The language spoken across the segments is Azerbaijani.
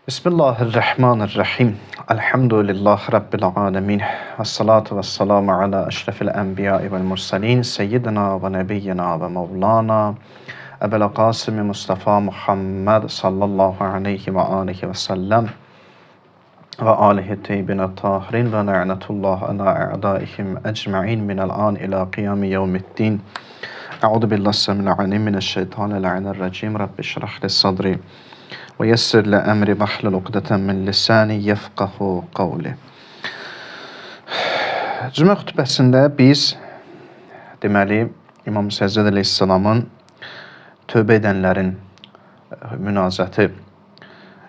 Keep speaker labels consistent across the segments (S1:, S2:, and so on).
S1: Bismillahirrahmanirrahim. Elhamdülillahi Rabbil alemin. Və salatu və salamu ala əşrəfil ənbiyai vəl mursalin. Seyyidina və nəbiyyina və mevlana Əbəl Qasimi Mustafa Muhammed sallallahu aleyhi və alihi və səlləm və alihi teybinə tahirin və la'nətullah ala a'daihim ecma'in minəl an ila qiyami yevmiddin. Euzu billahi semil alim mineşşeytanil la'inir racim. Rabbi şrah li sadri və yessir li emri vahlul uqdeten min lisani yefqahu qavli. Cümə xutbəsində biz deməli İmam Səccad əleyhissalamın tövbə edənlərin münacatı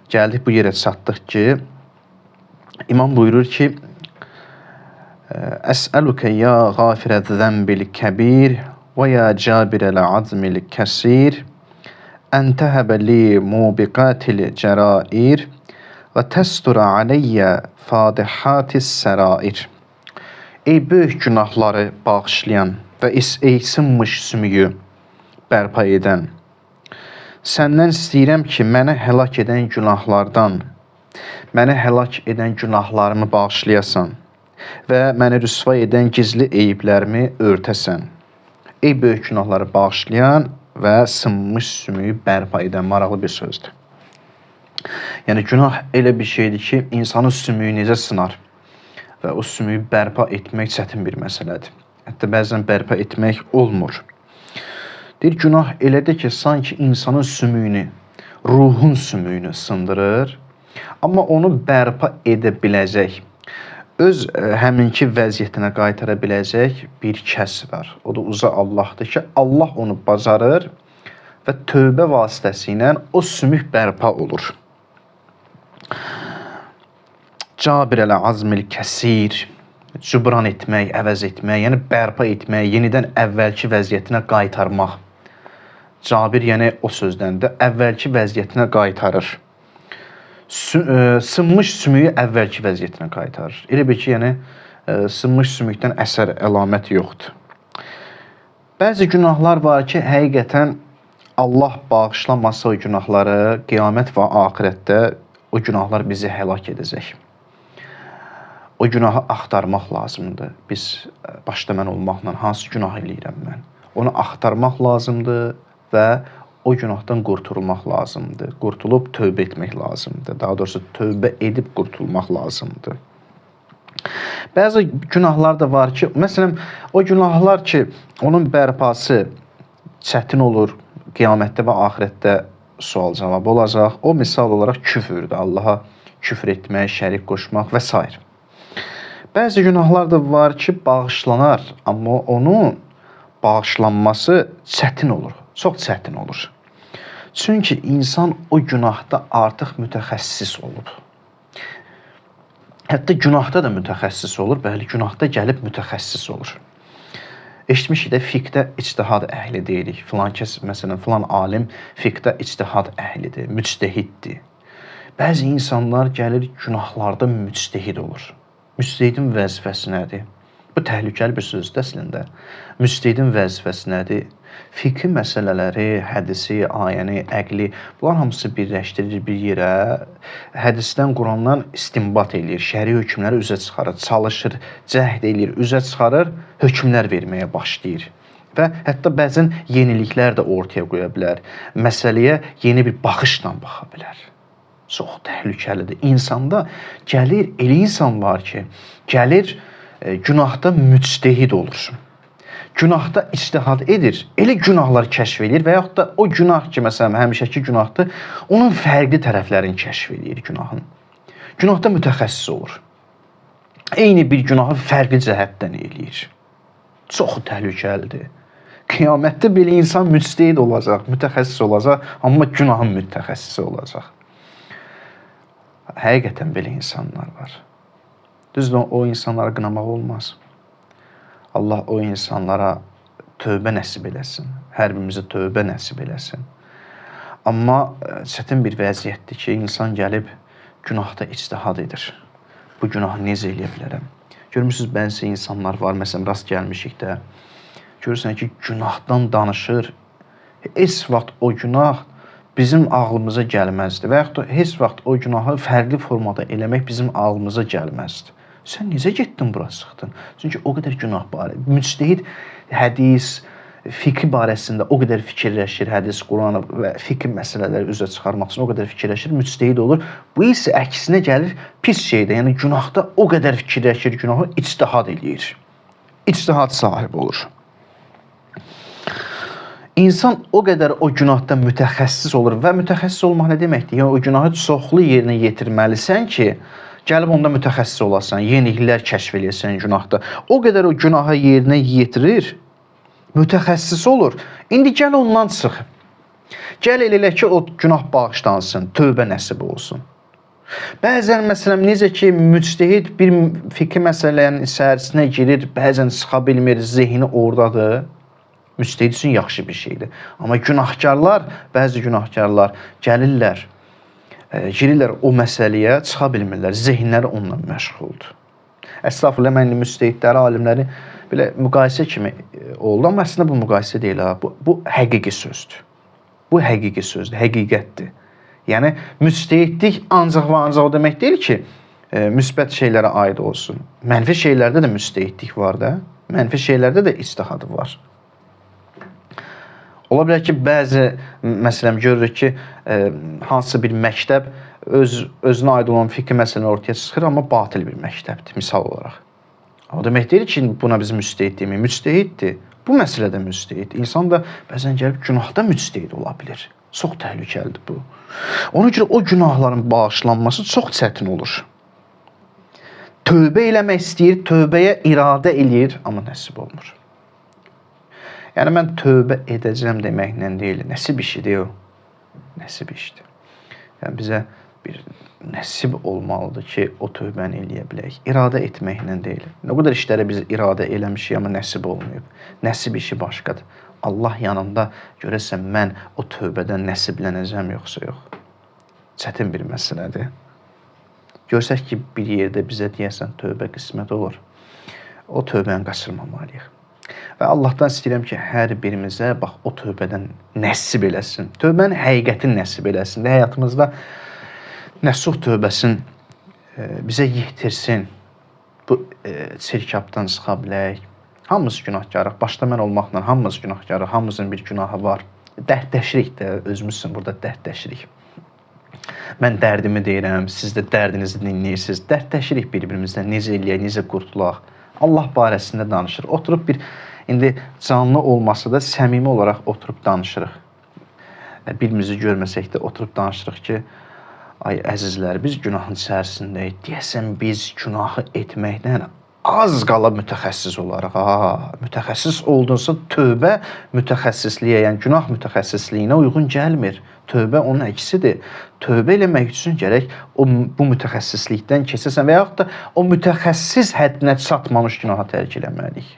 S1: gəldik, bu yerə çatdıq ki, İmam buyurur ki: Əs'əluke ya gafirəz zənbil kəbir və ya cabirəl azmil kəsir ən təhəbə li mubiqatil cərair və təstura aleyyə fadihatis sərair. Ey böyük günahları bağışlayan və ey sınmış sümüyü bərpa edən, səndən istəyirəm ki, məni həlak edən günahlardan, məni həlak edən günahlarımı bağışlayasan və məni rüsva edən gizli eyiblərimi örtəsən. Ey böyük günahları bağışlayan və sınmış sümüyü bərpa edən, maraqlı bir sözdür. Yəni günah elə bir şeydir ki, insanın sümüyü necə sınar və o sümüyü bərpa etmək çətin bir məsələdir. Hətta bəzən bərpa etmək olmur. Deyir, günah elədir ki, sanki insanın sümüyünü, ruhun sümüyünü sındırır, amma onu bərpa edə biləcək, öz həminki vəziyyətinə qaytara biləcək bir kəs var. O da uca Allahdır ki, Allah onu bacarır və tövbə vasitəsilə o sümük bərpa olur. Cabir ələ azmil kəsir, cübran etmək, əvəz etmək, yəni bərpa etmək, yenidən əvvəlki vəziyyətinə qaytarmaq. Cabir, yəni o sözdən də əvvəlki vəziyyətinə qaytarır. Sınmış sümüyü əvvəlki vəziyyətinə qaytarır. Elə bil ki, yəni sınmış sümükdən əsər, əlamət yoxdur. Bəzi günahlar var ki, həqiqətən Allah bağışlamasa o günahları, qiyamət və axirətdə o günahlar bizi həlak edəcək. O günahı axtarmaq lazımdır. Biz başda mən olmaqla hansı günah eləyirəm mən? Onu axtarmaq lazımdır və o günahdan qurtulmaq lazımdır. Qurtulub tövbə etmək lazımdır. Daha doğrusu tövbə edib qurtulmaq lazımdır. Bəzi günahlar da var ki, məsələn, o günahlar ki, onun bərpası çətin olur, qiyamətdə və axirətdə sual-cavab olacaq. O misal olaraq küfürdür. Allaha küfr etmək, şərik qoşmaq və s. Bəzi günahlar da var ki, bağışlanar, amma onun bağışlanması çətin olur. Çox çətin olur. Çünki insan o günahda artıq mütəxəssis olub. Hətta günahda da mütəxəssis olur, bəli, günahda gəlib mütəxəssis olur. Eşitmişik də fiqhdə ictihad əhli deyirik. Filan kəs, məsələn, filan alim fiqhdə ictihad əhlidir, müctehiddir. Bəzi insanlar gəlir günahlarda müctehid olur. Müctehidin vəzifəsi nədir? Bu təhlükəli bir sözdür əslində. Müctehidin vəzifəsi nədir? Fiqhi məsələləri, hədisi, ayəni, əqli, bunlar hamısı birləşdirir bir yerə. Hədisdən, Qurandan istinbat eləyir, şəri hökmləri üzə çıxarır, çalışır, cəhd eləyir, üzə çıxarır, hökmlər verməyə başlayır. Və hətta bəzən yeniliklər də ortaya qoya bilər. Məsələyə yeni bir baxışla baxa bilər. Çox təhlükəlidir. İnsanda gəlir, elə insan var ki, gəlir günahda müctehid olur. Günahda ictihad edir, elə günahlar kəşf edir və yaxud da o günah ki, məsələn, həmişəki günahdır, onun fərqli tərəflərini kəşf edir günahın. Günahda mütəxəssis olur. Eyni bir günahı fərqli cəhətdən eləyir. Çox təhlükəlidir. Qiyamətdə belə insan müctehid olacaq, mütəxəssis olacaq, amma günahın mütəxəssisi olacaq. Həqiqətən belə insanlar var. Düzdür, o insanları qınamaq olmaz. Allah o insanlara tövbə nəsib eləsin. Hər birimizə tövbə nəsib eləsin. Amma çətin bir vəziyyətdir ki, insan gəlib günahda ictihad edir. Bu günahı necə eləyə bilərəm? Görmüsünüz, bəzi insanlar var, məsələn, rast gəlmişik də. Görürsən ki, günahdan danışır. Heç vaxt o günah Bizim ağlımıza gəlməzdi və yaxud da heç vaxt o günahı fərqli formada eləmək bizim ağlımıza gəlməzdi. Sən necə getdin bura çıxdın? Çünki o qədər günah barə. Müctehid hədis, fiqh barəsində o qədər fikirləşir, hədis, Quran və fiqh məsələləri üzə çıxarmaq üçün o qədər fikirləşir, müctehid olur. Bu isə əksinə gəlir pis şeydə, yəni günahda o qədər fikirləşir, günahı ictihad eləyir. İctihad sahibi olur. İnsan o qədər o günahda mütəxəssis olur və mütəxəssis olmaq nə deməkdir? Yəni o günahı çoxlu yerinə yetirməlisən ki, gəlib onda mütəxəssis olasan, yeniliklər kəşf eləyəsən günahda. O qədər o günahı yerinə yetirir, mütəxəssis olur. İndi gəl ondan çıx. Gəl elə elə ki, o günah bağışlansın, tövbə nəsib olsun. Bəzən məsələn necə ki müctehid bir fiqhi məsələnin içərisinə girir, bəzən çıxa bilmir, zehni ordadır. Müctehid üçün yaxşı bir şeydir. Amma günahkarlar, bəzi günahkarlar gəlirlər, girirlər o məsələyə, çıxa bilmirlər. Zehinləri onunla məşğuldur. Əstəğfurullah, mən indi müctehidləri, alimləri belə müqayisə kimi oldu, amma əslində bu müqayisə deyil ha. Bu həqiqi sözdür. Bu həqiqi sözdür, həqiqətdir. Yəni müctehidlik ancaq və ancaq o demək deyil ki, müsbət şeylərə aid olsun. Mənfi şeylərdə də müctehidlik var da. Mənfi şeylərdə də ictihadı var. Ola bilər ki, bəzi məsələn görürük ki, hansısa bir məktəb özünə aid olan fiqhi məsələni ortaya çıxır, amma batil bir məktəbdir misal olaraq. O demək deyil ki, buna biz müctehid deməyik. Müctehiddir. Bu məsələdə müctehid. İnsan da bəzən gəlib günahda müctehid ola bilir. Çox təhlükəlidir bu. Ona görə o günahların bağışlanması çox çətin olur. Tövbə eləmək istəyir, tövbəyə iradə eləyir, amma nəsib olmur. Yəni mən tövbə edəcəm deməklə deyil, nəsib işidir o. Nəsib işidir. Yəni bizə bir nəsib olmalıdır ki, o tövbəni eləyə bilək. İradə etməklə deyil. Nə qədər işlərə biz iradə eləmişik, amma nəsib olmayıb. Nəsib işi başqadır. Allah yanında görəsən mən o tövbədən nəsiblənəcəm yoxsa yox. Çətin bir məsələdir. Görsək ki, bir yerdə bizə deyəsən tövbə qismət olur. O tövbəni qaçırmamalıyıq. Və Allahdan istəyirəm ki, hər birimizə bax o tövbədən nəsib eləsin. Tövbənin həqiqətini nəsib eləsin və həyatımızda nəsuh tövbəsini bizə yetirsin. Bu çirkabdan çıxa bilək. Hamımız günahkarıq. Başda mən olmaqla hamımız günahkarıq. Hamımızın bir günahı var. Dərdləşirik də, özümüz üçün burada dərdləşirik. Mən dərdimi deyirəm, siz də dərdinizi dinləyirsiniz. Dərdləşirik bir-birimizlə, necə eləyək, necə qurtulaq. Allah barəsində danışır. Oturub bir indi canlı olmasa da səmimi olaraq oturub danışırıq. Bir-birimizi görməsək də oturub danışırıq ki, ay əzizlər, biz günahın içərisindəyik. Deyəsən biz günahı etməkdən az qala mütəxəssis olarıq. Ha, mütəxəssis oldunsa tövbə mütəxəssisliyə, yəni günah mütəxəssisliyinə uyğun gəlmir. Tövbə onun əksidir. Tövbə eləmək üçün gərək bu mütəxəssislikdən keçəsən və yaxud da o mütəxəssis həddinə çatmamış günahı tərk eləməliyik.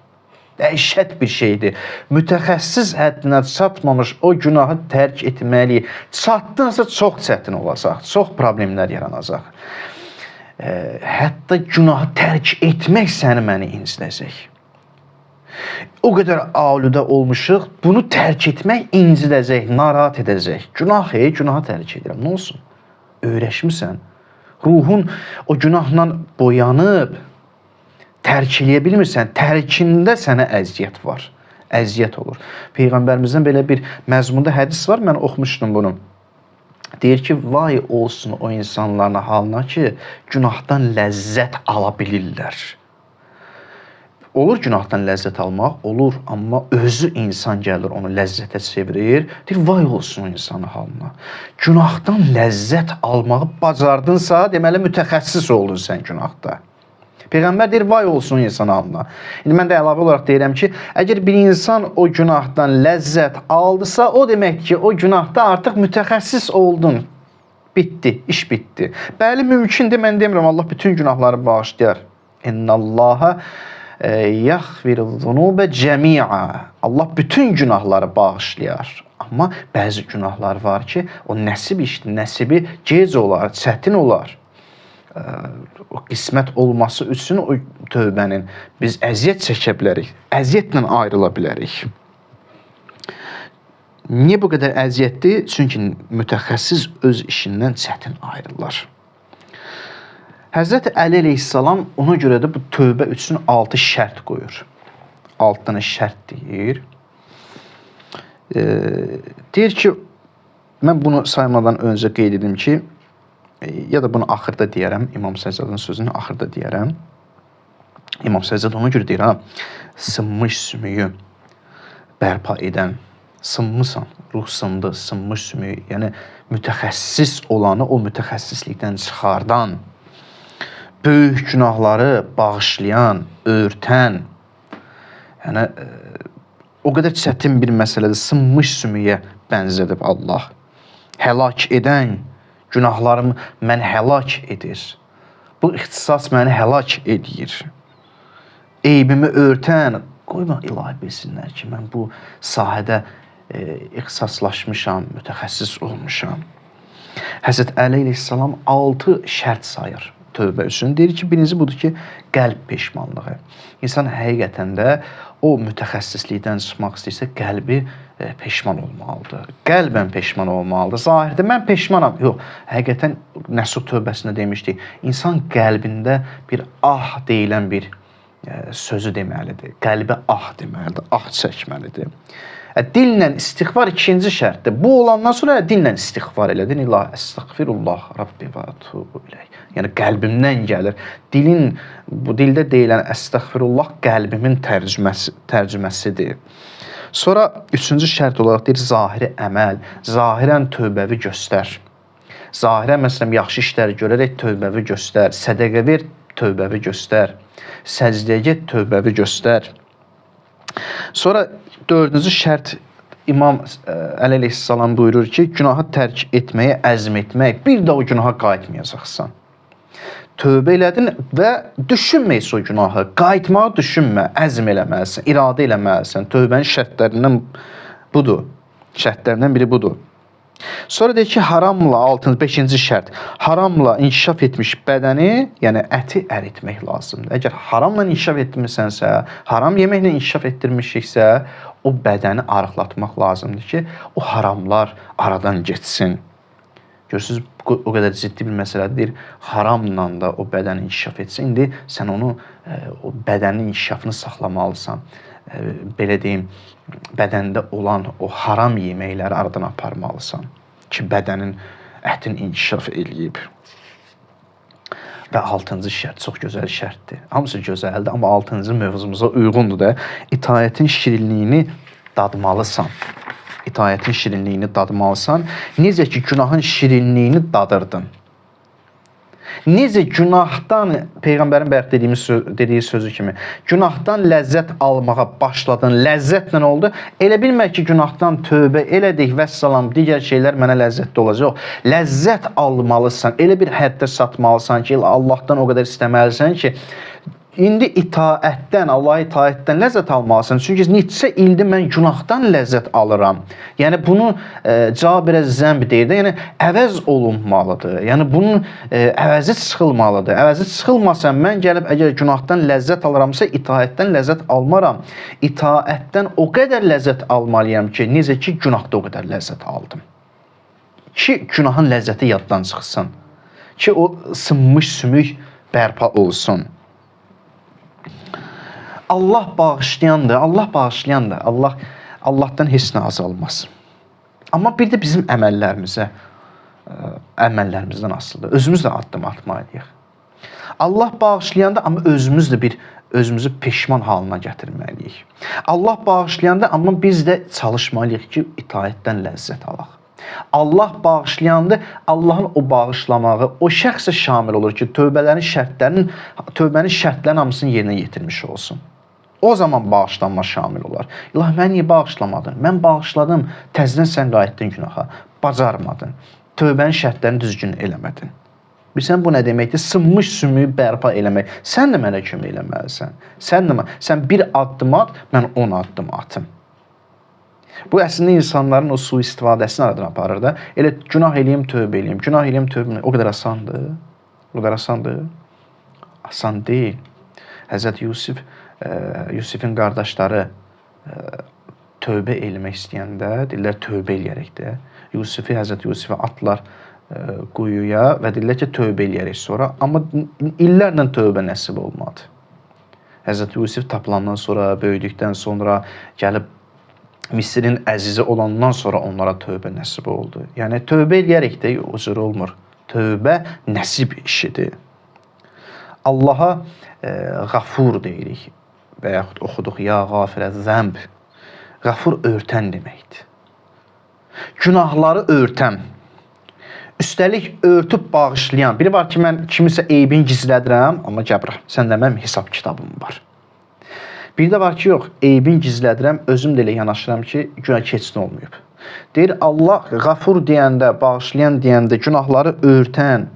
S1: Dəhşət bir şeydir. Mütəxəssis həddinə çatmamış o günahı tərk etməliyik. Çatdınsa çox çətin olacaq, çox problemlər yaranacaq. Hətta günahı tərk etmək səni məni incidəcək. O qədər aludə olmuşuq, bunu tərk etmək incidəcək, narahat edəcək. Günah, günahı tərk edirəm. Nə olsun? Öyrəşmisən. Ruhun o günahla boyanıb, tərk eləyə bilmirsən. Tərkində sənə əziyyət var. Əziyyət olur. Peyğəmbərimizdən belə bir məzmunda hədis var, mən oxumuşdum bunu. Deyir ki, vay olsun o insanların halına ki, günahdan ləzzət ala bilirlər. Olur günahdan ləzzət almaq, olur, amma özü insan gəlir onu ləzzətə çevirir. Deyir, vay olsun o insanın halına. Günahdan ləzzət almağı bacardınsa, deməli mütəxəssis oldun sən günahda. Peyğəmbər deyir, vay olsun insan halına. İndi mən də əlavə olaraq deyirəm ki, əgər bir insan o günahdan ləzzət aldısa, o demək ki, o günahda artıq mütəxəssis oldun. Bitdi, iş bitdi. Bəli, mümkündür, mən demirəm, Allah bütün günahları bağışlayar. İnnallaha yaghfiru-zunubə cəmi'a. Allah bütün günahları bağışlayar. Amma bəzi günahlar var ki, o nəsib işdir, nəsibi gec olar, çətin olar. O qismət olması üçün o tövbənin biz əziyyət çəkə bilərik, əziyyətlə ayrıla bilərik. Niyə bu qədər əziyyətdir? Çünki mütəxəssis öz işindən çətin ayrılır. Həzrəti Əli əleyhissalam ona görə də bu tövbə üçün 6 şərt qoyur. 6 dənə şərt deyir. Deyir ki, mən bunu saymadan öncə qeyd edim ki, ya da bunu axırda deyərəm, İmam Səccadın sözünü axırda deyərəm. İmam Səccad ona görə deyir, ha, sınmış sümüyü bərpa edən, sınmısan, ruh sındı, sınmış sümüyü, yəni mütəxəssis olanı o mütəxəssislikdən çıxardan, böyük günahları bağışlayan, örtən, yəni o qədər çətin bir məsələdir, sınmış sümüyə bənzədib Allah. Həlak edən, günahlarımı mən həlak edir. Bu ixtisas məni həlak edir. Eybimi örtən, qoyma ilahi bilsinlər ki, mən bu sahədə ixtisaslaşmışam, mütəxəssis olmuşam. Həzrət Əli əleyhissalam 6 şərt sayır tövbə üçün. Deyir ki, birinci budur ki, qəlb peşmanlığı. İnsan həqiqətən də o mütəxəssislikdən çıxmaq istəyirsə, qəlbi peşman olmalıdır. Qəlbən peşman olmalıdır. Zahirdə mən peşmanam. Yox, həqiqətən Nəsuh tövbəsində demişdik. İnsan qəlbində bir ah deyilən bir sözü deməlidir. Qəlbə ah deməlidir, ah çəkməlidir. Dillə istiğfar ikinci şərtdir. Bu olandan sonra dillə istiğfar elədin. İlahi əstəğfirullah Rabbi və ətubu ileyh. Yəni qəlbimdən gəlir. Dilin, bu dildə deyilən əstəğfirullah qəlbimin tərcüməsidir. Sonra üçüncü şərt olaraq deyir zahiri əməl. Zahirən tövbəvi göstər. Zahirən məsələn yaxşı işlər görərək tövbəvi göstər. Sədəqə ver, tövbəvi göstər. Səcdəyə get, tövbəvi göstər. Sonra dördüncü şərt İmam Əli əleyhissalam buyurur ki, günahı tərk etməyə əzm etmək, bir də o günaha qayıtmayacaqsan. Tövbə elədin və düşünmə heç o günahı, qayıtmağı düşünmə, əzm eləməlisən, iradə eləməlisən. Tövbənin şərtlərindən budur. Şərtlərindən biri budur. Sonra deyir ki, haramla, 5-ci şərt, haramla inkişaf etmiş bədəni, yəni əti əritmək lazımdır. Əgər haramla inkişaf etmirəsənsə, haram yeməklə inkişaf etdirmişiksə, o bədəni arıqlatmaq lazımdır ki, o haramlar aradan getsin. Görürsünüz, o qədər ciddi bir məsələdir. Haramla da o bədən inkişaf etsin. İndi sən onu, o bədənin inkişafını saxlamalısan. Belə deyim, bədəndə olan o haram yeməkləri aradan aparmalısan ki, bədənin ətin inkişaf eləyib. Və 6-cı şərt çox gözəl şərtdir. Hamısı gözəldir, amma 6-cı mövzumuza uyğundur da. İtaətin şirinliyini dadmalısan. İtaətin şirinliyini dadmalısan. Necə ki, günahın şirinliyini dadırdın. Necə günahdan, Peyğəmbərin bayaq dediyi sözü kimi, günahdan ləzzət almağa başladın, ləzzətlə oldu. Elə bilmə ki, günahdan tövbə elədik, vəssalam, digər şeylər mənə ləzzətli olacaq. Ləzzət almalısan, elə bir həddə satmalısan ki, Allahdan o qədər istəməlisən ki, İndi itaətdən, Allaha itaətdən ləzzət almalısan. Çünki neçə ildir mən günahdan ləzzət alıram. Yəni bunu Cabirə zəmb deyir də, yəni əvəz olunmalıdır. Yəni bunun əvəzi çıxılmalıdır. Əvəzi çıxılmasa mən gəlib əgər günahdan ləzzət alıramsa, itaətdən ləzzət almaram. İtaətdən o qədər ləzzət almalıyam ki, necə ki günahda o qədər ləzzət aldım. Ki günahın ləzzəti yaddan çıxsın. Ki o sınmış sümük bərpa olsun. Allah bağışlayandır, Allah bağışlayandır. Allah Allahdan heç nə azalmaz. Amma bir də bizim əməllərimizə, əməllərimizdən asılıdır. Özümüz də addım atmalıyıq. Allah bağışlayanda amma özümüz də bir özümüzü peşman halına gətirməliyik. Allah bağışlayanda amma biz də çalışmalıyıq ki, itaətdən ləzzət alaq. Allah bağışlayandı, Allahın o bağışlamağı o şəxsə şamil olur ki, tövbələrin şərtlərinin, tövbənin şərtlərinin hamısını yerinə yetirmiş olsun. O zaman bağışlanma şamil olar. İlahi, məni niyə bağışlamadın? Mən bağışladım, təzədən sən qayıtdın günaha. Bacarmadın. Tövbənin şərtlərini düzgün eləmədin. Bilirsən bu nə deməkdir? Sınmış sümüyü bərpa eləmək. Sən də mənə kömək eləməlisən. Sən də sən bir addım at, mən 10 addım atım. Bu əslində insanların o sui-istifadəsini aradan aparır da. Elə günah eləyim, tövbə eləyim, günah eləyim, tövbə eləyim. O qədər asandır. O qədər asandır. Asan deyil. Həzrət Yusif, Yusifin qardaşları Tövbə eləmək istəyəndə deyirlər tövbə eləyərək də. Yusifi, Həzrəti Yusifi atdılar quyuya və deyirlər ki, tövbə eləyərək sonra. Amma illərlə tövbə nəsib olmadı. Həzrəti Yusif tapılandan sonra, böyüdükdən sonra, gəlib Misirin əzizi olandan sonra onlara tövbə nəsib oldu. Yəni tövbə eləyərək də o cür olmur. Tövbə nəsib işidir. Allaha Ğafur deyirik və yaxud oxuduq ya Ğafirə zəmb. Ğafur örtən deməkdir. Günahları örtən, üstəlik örtüb bağışlayan. Biri var ki, mən kimisə eybini gizlədirəm, amma gəl bura, səndə mənim hesab kitabım var. Bir də var ki, yox, eybini gizlədirəm, özüm də elə yanaşıram ki, günah heç nə olmayıb. Deyir, Allah Ğafur deyəndə, bağışlayan deyəndə günahları örtən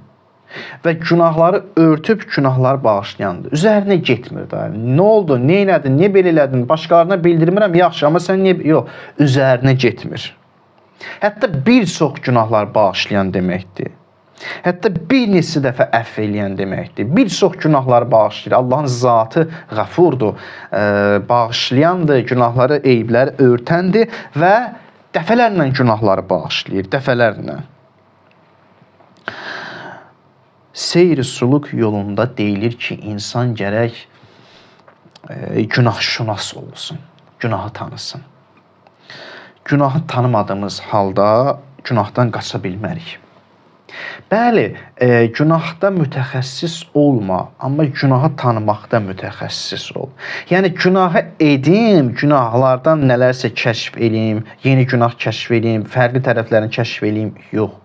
S1: və günahları örtüb günahları bağışlayandır. Üzərinə getmir da. Nə oldu? Nə elədin? Niyə belə elədin? Başqalarına bildirmirəm, yaxşı, amma sən niyə? Yox, üzərinə getmir. Hətta bir çox günahlar bağışlayan deməkdir. Hətta bir neçə dəfə əfv eləyən deməkdir. Bir çox günahları bağışlayır. Allahın zatı Ğafurdur, bağışlayandır, günahları, eyibləri örtəndir və dəfələrlə günahları bağışlayır, dəfələrlə. Seyr-i suluk yolunda deyilir ki, insan gərək günahşünas olsun, günahı tanısın. Günahı tanımadığımız halda günahdan qaça bilmərik. Bəli, günahda mütəxəssis olma, amma günahı tanımaqda mütəxəssis ol. Yəni günahı edim, günahlardan nələrsə kəşf eləyim, yeni günah kəşf eləyim, fərqli tərəflərini kəşf eləyim, yox.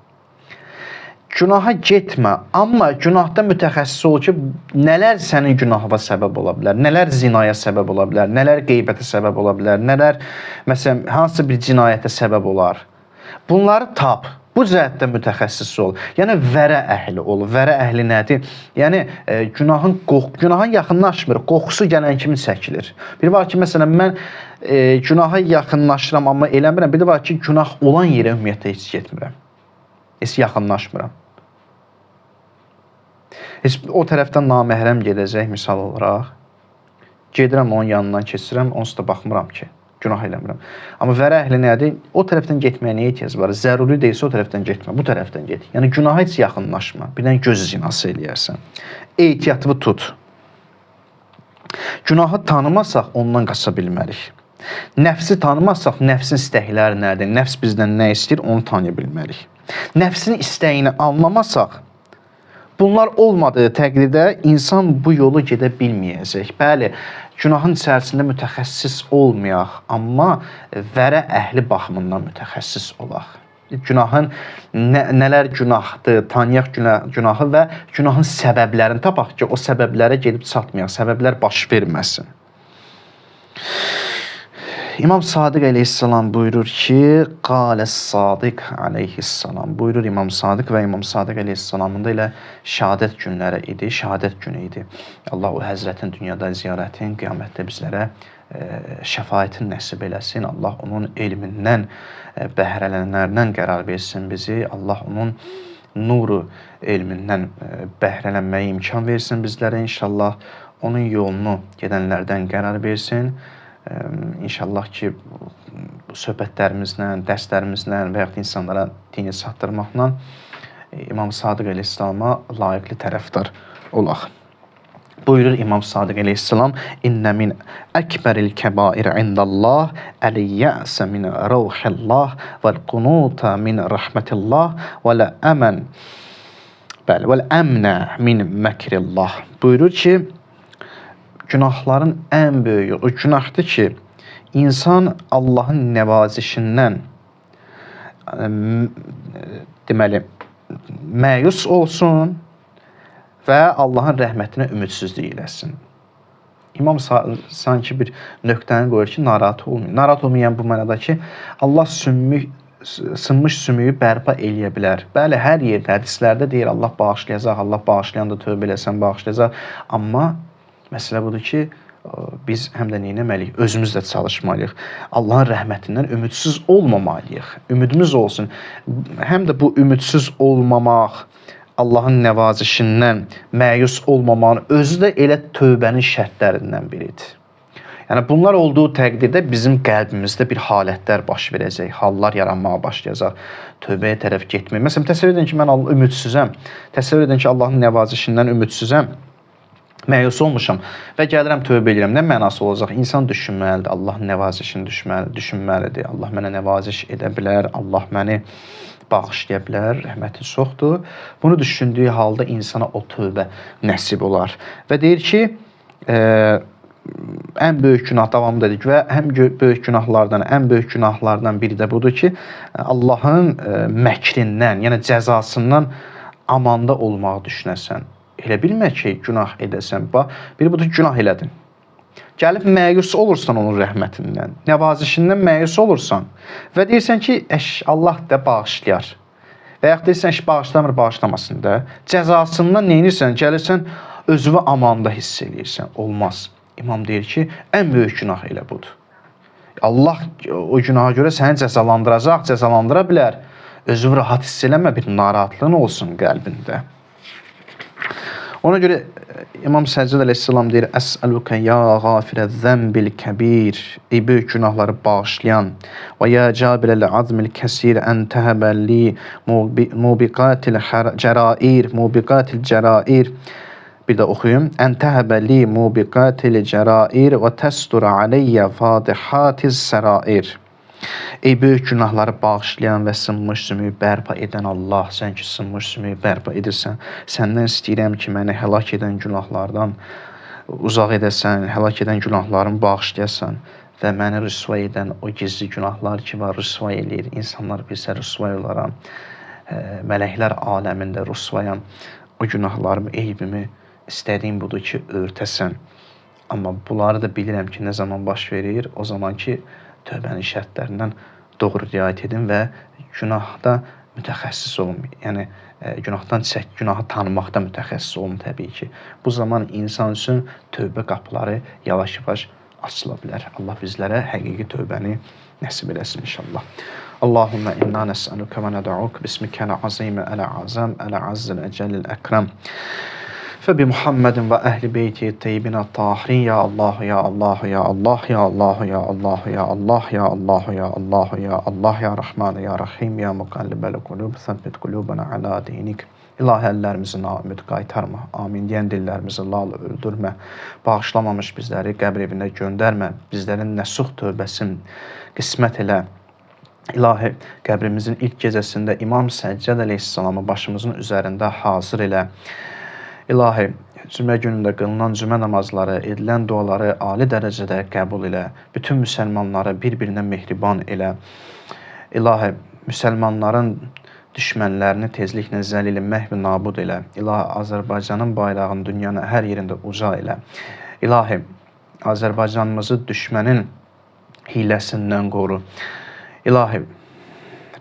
S1: Günaha getmə, amma günahda mütəxəssis ol ki, nələr sənin günahına səbəb ola bilər, nələr zinaya səbəb ola bilər, nələr qeybətə səbəb ola bilər, nələr məsələn hansısa bir cinayətə səbəb olar. Bunları tap. Bu cəhətdə mütəxəssis ol. Yəni vərə əhli ol. Vərə əhli nədir? Yəni günahın yaxınlaşmır, qoxusu gələn kimi çəkilir. Bir var ki, məsələn mən günaha yaxınlaşıram, amma eləmirəm. Bir də var ki, günah olan yerə ümumiyyətlə heç getmirəm. Heç yaxınlaşmıram. Heç o tərəfdən naməhrəm gedəcək misal olaraq. Gedirəm onun yanından keçirəm, onsuz da baxmıram ki, günah eləmirəm. Amma vərə əhli nədir? O tərəfdən getməyə nəyə ehtiyac var? Zəruri deyilsə o tərəfdən getmə, bu tərəfdən get. Yəni günaha heç yaxınlaşma. Birdən göz zinası eləyərsən. Ehtiyatını tut. Günahı tanımasaq ondan qaça bilmərik. Nəfsi tanımasaq nəfsin istəkləri nədir? Nəfs bizdən nə istəyir, onu tanıya bilmərik. Nəfsin istəyini anlamasaq, bunlar olmadığı təqdirdə insan bu yolu gedə bilməyəcək. Bəli, günahın içərisində mütəxəssis olmayaq, amma vərə əhli baxımından mütəxəssis olaq. Günahın nələr günahdır, tanıyaq günahı və günahın səbəblərini tapaq ki, o səbəblərə gedib çatmayaq, səbəblər baş verməsin. İmam Sadiq əleyhissalam buyurur ki, Qalə Sadiq əleyhissalam buyurur İmam Sadiq və İmam Sadiq əleyhissalamın da elə şəhadət günləri idi, şəhadət günü idi. Allah o həzrətin dünyada ziyarətin, qiyamətdə bizlərə şəfaətin nəsib eləsin. Allah onun elmindən, bəhrələnənlərdən qərar versin bizi. Allah onun nuru elmindən bəhrələnməyə imkan versin bizlərə inşallah. Onun yolunu gedənlərdən qərar versin. İnşallah ki, söhbətlərimizlə, dərslərimizlə və yaxud insanlara dini çatdırmaqla İmam Sadiq əleyhissalama layiqli tərəfdar olaq. Buyurur İmam Sadiq əleyhissalam: "İnne min ekberil kebair indallah el-ya'se min ruhillah vel qunuta min rahmetillah ve la aman bəli vel emne min mekrillah." Buyurur ki, günahların ən böyüyü o günahdır ki, insan Allahın nəvazişindən deməli məyus olsun və Allahın rəhmətinə ümidsizlik eləsin. İmam sanki bir nöqtəni qoyur ki, narahat olmayın. Narahat olmayan bu mənada ki, Allah sınmış sümüyü bərpa eləyə bilər. Bəli, hər yerdə, hədislərdə deyir Allah bağışlayacaq, Allah bağışlayan da tövbə eləsən bağışlayacaq. Amma məsələ budur ki, biz həm də nə etməliyik? Özümüz də çalışmalıyıq. Allahın rəhmətindən ümidsiz olmamalıyıq. Ümidimiz olsun. Həm də bu ümidsiz olmamaq, Allahın nəvazişindən məyus olmamağın özü də elə tövbənin şərtlərindən biridir. Yəni bunlar olduğu təqdirdə bizim qəlbimizdə bir halətlər baş verəcək, hallar yaranmağa başlayacaq. Tövbəyə tərəf getmək. Məsələn, təsəvvür edin ki, mən ümidsizəm. Təsəvvür edin ki, Allahın nəvazişindən ümidsizəm. Məyus olmuşam və gəlirəm tövbə edirəm. Nə mənası olacaq? İnsan düşünməlidir. Allahın nəvazişini düşünməlidir. Allah mənə nəvaziş edə bilər. Allah məni bağışlaya bilər. Rəhməti çoxdur. Bunu düşündüyü halda insana o tövbə nəsib olar. Və deyir ki, ən böyük günah davamı dedik və həm böyük günahlardan, ən böyük günahlardan biri də budur ki, Allahın məkrindən, yəni cəzasından amanda olmağı düşünəsən. Elə bilmə ki, günah edəsən. Bax, biri budur ki, günah elədin. Gəlib məyus olursan onun rəhmətindən, nəvazişindən məyus olursan və deyirsən ki, Allah da bağışlayar. Və yaxud deyirsən, bağışlamır, bağışlamasın da. Cəzasından nə edirsən? Gəlirsən, özünü amanda hiss eləyirsən. Olmaz. İmam deyir ki, ən böyük günah elə budur. Allah o günaha görə səni cəzalandıracaq, cəzalandıra bilər. Özünü rahat hiss eləmə, bir narahatlığın olsun qəlbində. Ona görə İmam Səccad əleyhissalam deyir: "Əsəlukə ya qafirəz-zənbil kəbir", ey böyük günahları bağışlayan, və ya cabirəl azmil kəsir ən təhəbə li mubiqatil cərair, mubiqatil cərair. Bir də oxuyum. Ən təhəbə li mubiqatil cərair və təstura aleyyə fadihatiz sərair. Ey böyük günahları bağışlayan və sınmış sümüyü bərpa edən Allah, sən ki sınmış sümüyü bərpa edirsən, səndən istəyirəm ki, məni həlak edən günahlardan uzaq edəsən, həlak edən günahlarımı bağışlayasan və məni rüsva edən o gizli günahlar ki var, rüsva eləyir, insanlar bilsə rüsva olaram, mələklər aləmində rüsvayam, o günahlarımı, eybimi istədiyim budur ki, örtəsən. Amma bunları da bilirəm ki, nə zaman baş verir, o zaman ki, tövbənin şərtlərindən doğru riayət edin və günahda mütəxəssis olun. Yəni günahdan çək, günahı tanımaqda mütəxəssis olun təbii ki. Bu zaman insan üçün tövbə qapıları yavaş-yavaş açıla bilər. Allah bizlərə həqiqi tövbəni nəsib eləsin inşallah. Allahumma inna nəsəluka və nəd'uk bismikəl azim əl-azam əl-azzil əcəllil əkrəm. فبمحمد وأهل بيته الطيبين الطاهرين يا الله يا الله يا الله يا الله يا الله يا الله يا الله يا الله يا الله يا Rahman ya Rahim ya Muqallibel qulub səbbit qulubana ala dinik. İlahi əllərimizi naümid qaytarma. Amin deyən dillərimizi lal öldürmə. Bağışlamamış bizləri qəbr evinə göndərmə. Bizlərin nəsuh tövbəsin qismət elə. İlahi qəbrimizin ilk gecəsində İmam Səccad əleyhissalamı başımızın üzərində hazır elə. İlahi, cümə günündə qılınan cümə namazları, edilən duaları ali dərəcədə qəbul elə. Bütün müsəlmanları bir-birinə mehriban elə. İlahi, müsəlmanların düşmənlərini tezliklə zəlil, məhv nabud elə. İlahi, Azərbaycanın bayrağını dünyanın hər yerində uca elə. İlahi, Azərbaycanımızı düşmənin hiləsindən qoru. İlahi,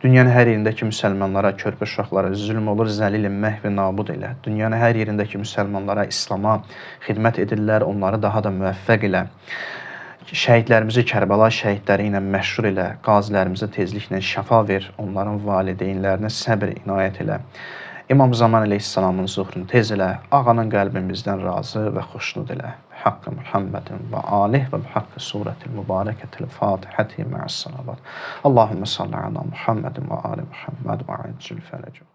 S1: dünyanın hər yerindəki müsəlmanlara, körpə uşaqlara zülm olur, zəlil, məhv nabud elə. Dünyanın hər yerindəki müsəlmanlara, İslama xidmət edirlər, onları daha da müvəffəq elə. Şəhidlərimizi Kərbəla şəhidləri ilə məşhur elə, qazilərimizə tezliklə şəfa ver, onların valideynlərinə səbr inayət elə. İmam Zaman əleyhissalamın zuhrunu tez elə, ağanın qəlbimizdən razı və xoşnud elə. Haqqı Muhammedin və alih və bihaqqı surətil mübarəkətil Fatihəti mə'əs-salavat. Allahümmə salli ala Muhammedin və ali Muhammed və accil fərəcəhu.